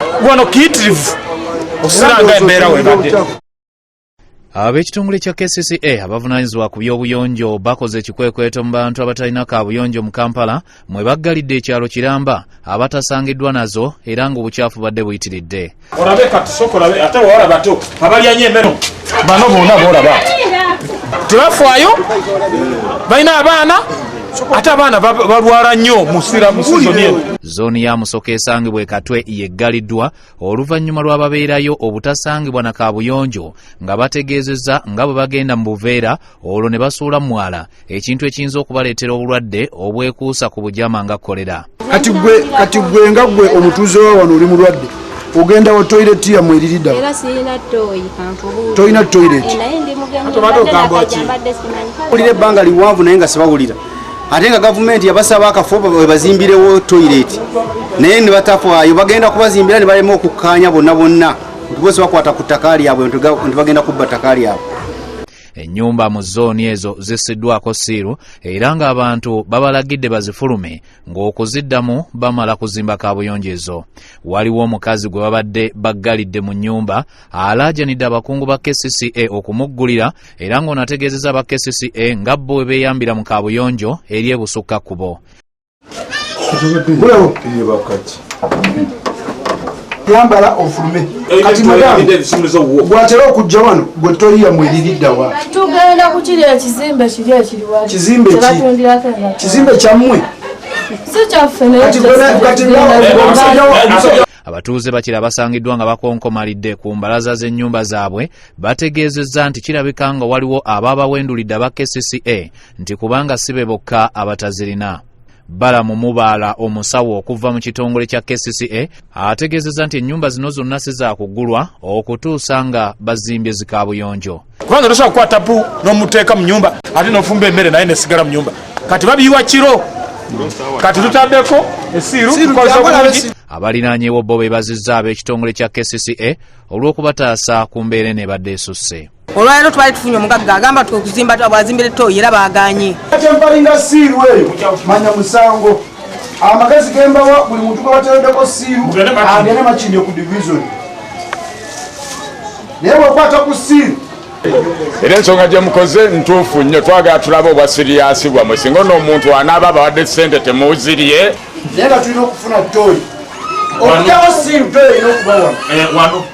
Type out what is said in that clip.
Wano kiyitirivu okusira nga embeera webadde. Ab'ekitongole kya KCCA abavunaanyizibwa ku by'obuyonjo bakoze ekikwekweto mu bantu abatalina kaabuyonjo mu Kampala mwe baggalidde ekyalo kiramba abatasangiddwa nazo era ng'obukyafu badde buyitiridde. Olabe kati, soka olabe ate wawala bato abalya nyo emmere bano bonna boolaba tebafaayo, balina abaana, ate abaana balwala nnyo musira mu sizoni eno. Zooni ya Musoka esangibwa e Katwe yeggaliddwa oluvannyuma lw'ababeerayo obutasangibwa na kaabuyonjo nga bategeezezza nga bwe bagenda mu buveera olwo ne basuula mwala, ekintu ekiyinza okubaleetera obulwadde obwekuusa ku bujama nga kolera. Kati gwe nga gwe omutuuze wa wano oli mulwadde, ogenda wa? Toilet yammwe eriridda? Era sirina toilet, kankubuulire. Tolina toilet? Eh, naye ndi mugenyi. Ate obadde ogamba ki? Mbadde simanyi. Wulira, ebbanga liwanvu naye nga sibawulira, ate nga gavumenti yabasaba akafo webazimbirewo toilet naye ne batafaayo. Bagenda kubazimbira ne balema okukkaanya bonna bonna nti bose bakwata ku ttaka lyabwe nti bagenda kubba ttaka lyabwe. Ennyumba mu zooni ezo zissiddwako siiru era ng'abantu babalagidde bazifulume ng'okuziddamu bamala kuzimba kaabuyonjo ezo. Waliwo omukazi gwe babadde baggalidde mu nnyumba alaajanidde abakungu ba KCCA okumuggulira, era ng'ono ategeezezza aba KCCA nga bo bwe beeyambira mu kaabuyonjo eri ebusukka kkubo. Bulewo yambala ofulume. Kati madamu, gwatera okujja wano, gwe toilet yammwe eririddawa? Tugenda ku kiri ekizimbe kiri ekiriwa. Kizimbe ki? Kyebatundirako engatto. Kizimbe kyammwe? Si kyaffe, naye Kati kati omusajja Abatuuze bakira basangiddwa nga bakonkomalidde ku mbalaza z'ennyumba zaabwe. Bategeezezza nti kirabika nga waliwo abaabawendulidde aba KCCA nti kubanga si be bokka abatazirina. Balamu Mubaala, omusawo okuva mu kitongole kya KCCA, ategeezezza nti ennyumba zino zonna si zaakugulwa okutuusa nga bazimbye zikaabuyonjo. Kubanga tosobola kukwata pu n'omuteeka mu nyumba ate n'ofumba emmere naye nesigala mu nyumba. Kati babiyiwa kiro, kati tutaddeko esiiru tukozesa bulungi. Abalinaanyewo bo beebazizza ab'ekitongole kya KCCA olw'okubataasa ku mbeera eno ebadde esusse. Olwaleero twali tufunye omugagga agamba okuzimba, bwazimbira ettooyi era baganye. Kyempalinga siiru eyo, manya musango. Amagezi gembawa, buli muntu gwe batereddeko siiru Mugende Makindye. Agende Makindye ku division, naye bwekwata ku siiru. Era ensonga gye mukoze ntuufu nnyo. Twagala tulabe obwa serious bwammwe. Singa ono omuntu anaaba abawadde ssente temuzirye. Naye nga tulina okufuna toilet, okugyawo siiru, toilet erina okuba wano. Wano.